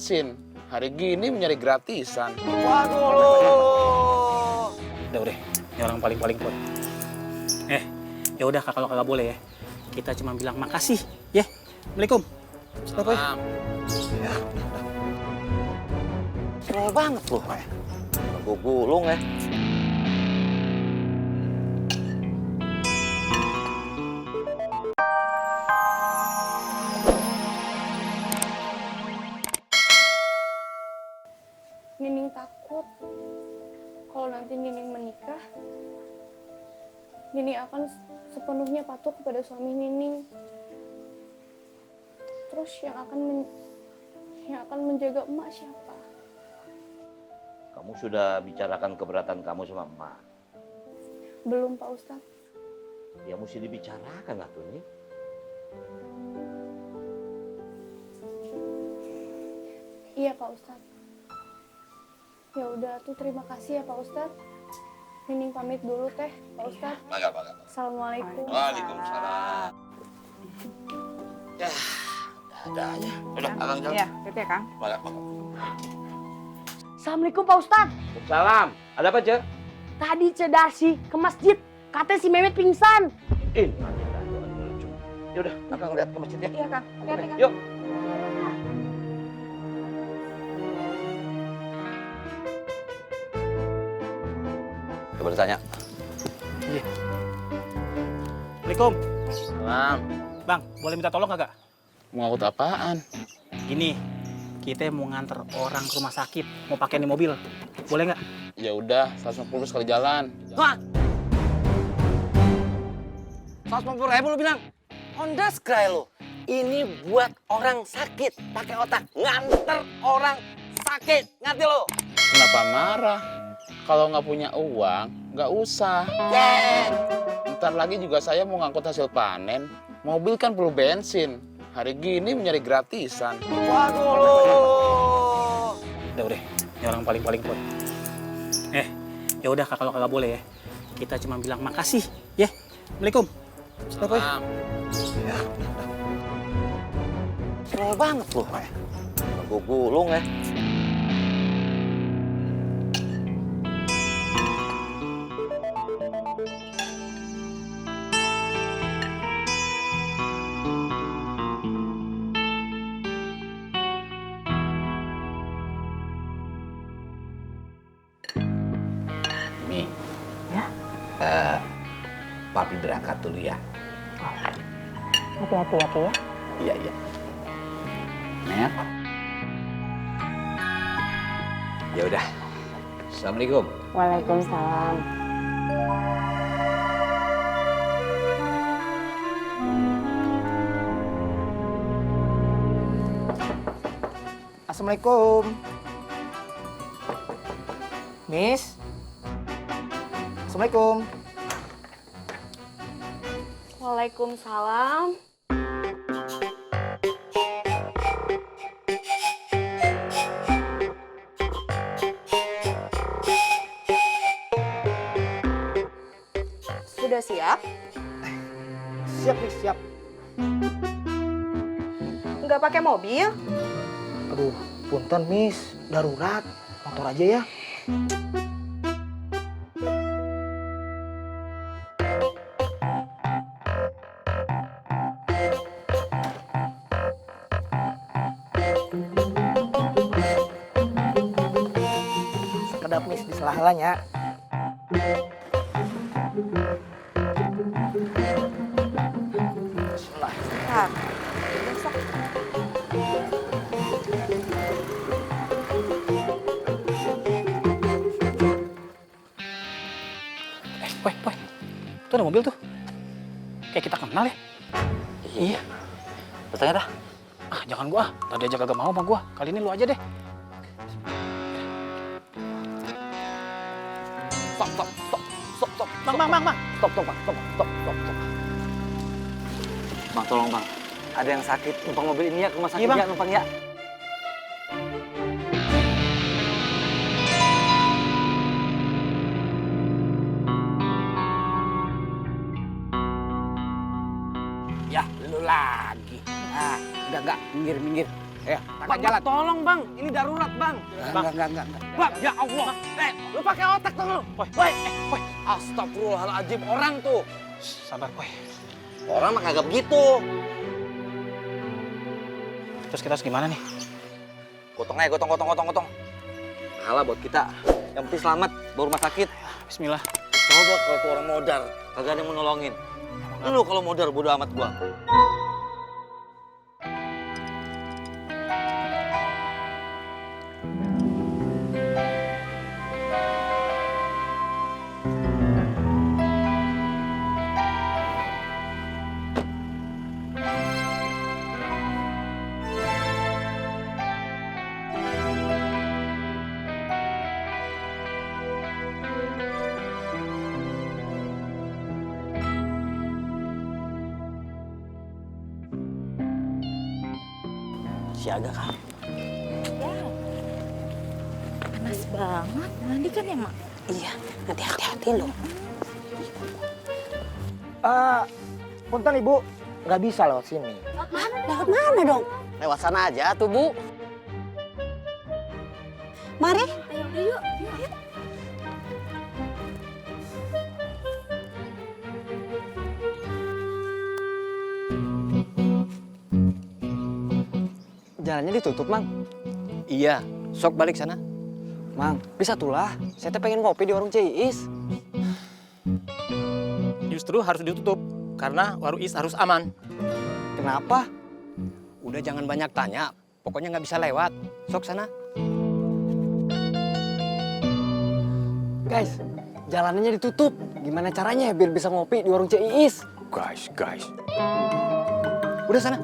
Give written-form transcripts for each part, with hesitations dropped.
bensin. Hari gini mencari gratisan. Waduh lo. Udah, ini orang paling put. Ya udah kalau kagak boleh ya. Kita cuma bilang makasih, ya. Assalamualaikum. Salam. Ya. Seneng banget lu. Gue gulung ya. Nining takut kalau nanti Nining menikah, Nining akan sepenuhnya patuh kepada suami Nining. Terus yang akan menjaga emak siapa? Kamu sudah bicarakan keberatan kamu sama emak? Belum, Pak Ustadz. Ya mesti dibicarakan lah tuh nih. Iya, Pak Ustadz. Ya udah tuh, terima kasih ya Pak Ustadz. Nining pamit dulu teh, Pak Ustadz. Bangga. Assalamualaikum. Waalaikumsalam. Ya, ada aja. Udah, Akang jalan. Iya, itu ya Kang. Bangga. Assalamualaikum Pak Ustadz. Salam. Ada apa, Ce? Tadi Cedasi ke masjid, katanya si Mehmet pingsan. Ya udah, Akang lihat ke masjid ya. Iya Kang. Hati-hati Kang. Yuk. Coba ditanya. Iya. Assalamualaikum. Salam. Bang, boleh minta tolong kagak? Mau ngangkut apaan? Gini, kita mau nganter orang ke rumah sakit, mau pakai nih mobil. Boleh nggak? Ya udah, 150 sekali jalan. Wah. 150.000 lu bilang. Honda Skry lu. Ini buat orang sakit, pakai otak. Nganter orang sakit. Ngerti lu? Kenapa marah? Kalau nggak punya uang, nggak usah. Ntar lagi juga saya mau ngangkut hasil panen. Mobil kan perlu bensin. Hari gini mencari gratisan. Waduh lu. Udah, ini orang paling put. Ya udah kalau kagak boleh ya. Kita cuma bilang makasih, ya. Assalamualaikum. Salam. Ya. Seneng banget lu. Gue gulung ya. Mi. Ya. Papi berangkat dulu ya. Hati-hati ya Ki ya. Iya. Net. Ya udah. Assalamualaikum. Waalaikumsalam. Assalamualaikum. Miss. Assalamualaikum. Waalaikumsalam. Sudah siap? Siap, Miss, siap. Nggak pakai mobil? Aduh, punten, Miss. Darurat. Motor aja ya. Sekedap, Miss, di sela-helanya. Nah, besok. Woy. Tuh ada mobil tuh. Kayak kita kenal ya. Iya. Bertanya dah. Jangan gua. Tadi aja kagak mau sama gua. Kali ini lu aja deh. Stop. Bang. Stop. Bang, tolong bang. Ada yang sakit. Numpang mobil ini ya ke rumah sakit Iya, Bang. ya, numpang ya. Ya, lu lagi. Udah enggak, minggir. Ya, Bang, jalan. tolong bang, ini darurat bang. Enggak. Bang, ya Allah. Lu pakai otak dong lu. Woi. Astagfirullahaladzim, orang tuh. Sabar, woi. Orang mah kagak begitu. Terus kita harus gimana nih? Gotong. Pahala buat kita. Yang penting selamat, bawa rumah sakit. Bismillah. Coba kalau tuh orang modar, kagak ada yang mau nolongin. Lu kalau modar bodo amat gua. Siaga kan? Panas banget. Mandi kan ya, Mak? Iya, nanti hati-hati lo. Punten ibu, nggak bisa lewat sini. Lewat mana dong? Lewat sana aja tuh, Bu. Mari. Jalannya ditutup, Mang. Iya, sok balik sana. Mang, bisa tulah. Saya teh pengen ngopi di warung Ciis. Justru harus ditutup karena warung Is harus aman. Kenapa? Udah jangan banyak tanya, pokoknya nggak bisa lewat. Sok sana. Guys, jalanannya ditutup. Gimana caranya biar bisa ngopi di warung Ciis? Guys. Udah sana.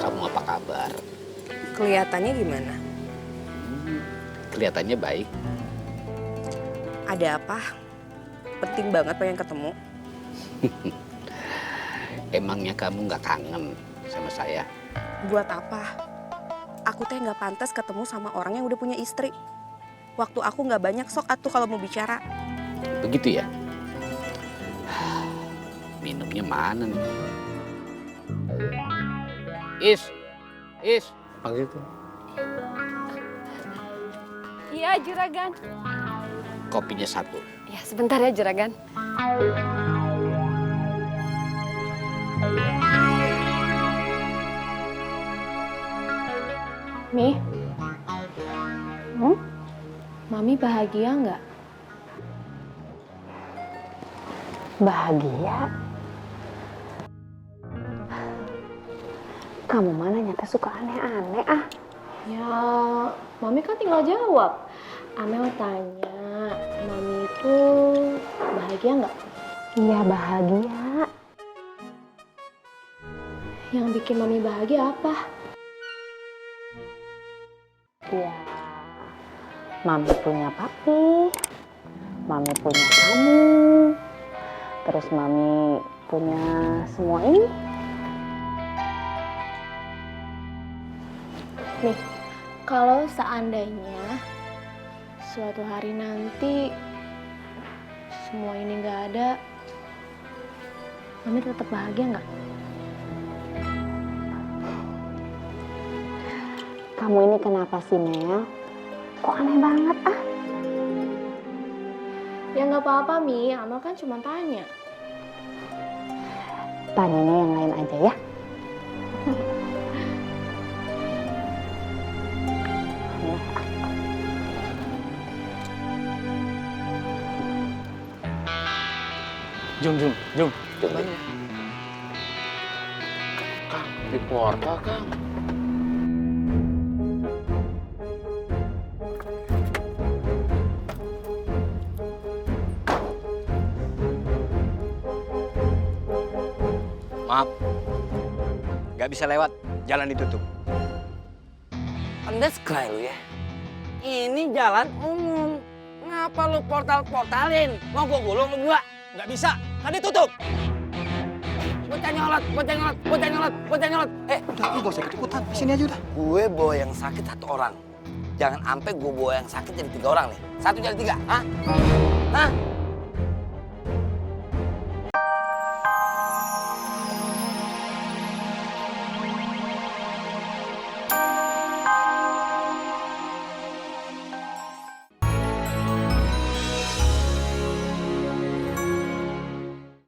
Kamu apa kabar? Kelihatannya gimana? Kelihatannya baik. Ada apa? Penting banget pengen ketemu. Emangnya kamu nggak kangen sama saya? Buat apa? Aku teh nggak pantas ketemu sama orang yang udah punya istri. Waktu aku nggak banyak, sok atuh kalau mau bicara. Begitu ya? Minumnya mana nih? Is. Panggil tuh. Iya, Juragan. Kopinya satu. Ya, sebentar ya, Juragan. Mi, Mami bahagia nggak? Bahagia? Kamu mana nyata suka aneh-aneh ah. Ya, Mami kan tinggal jawab. Amel tanya, Mami itu bahagia nggak? Iya bahagia. Yang bikin Mami bahagia apa? Ya, Mami punya papi, Mami punya kamu, terus Mami punya semua ini. Nih, kalau seandainya suatu hari nanti semua ini nggak ada, Mami tetap bahagia nggak? Kamu ini kenapa sih, Mel? Kok aneh banget ah? Ya nggak apa-apa, Mi. Amel kan cuma tanya. Tanyanya yang lain aja ya. Jom. Kang, di portal, Kang. Maaf, nggak bisa lewat, jalan ditutup. Anda sekali lu ya. Ini jalan umum. Ngapa lu portal-portalin? Mau gua gulung lu gua? Nggak bisa, kan ditutup. bocah nyolot, bocah nyolot, bocah nyolot, bocah nyolot. Udah, lu gak usah ikut-ikutan. Di sini aja udah. Gue bawa yang sakit 1 orang. Jangan sampai gue bawa yang sakit jadi 3 orang nih. 1 jadi 3, hah? Hah?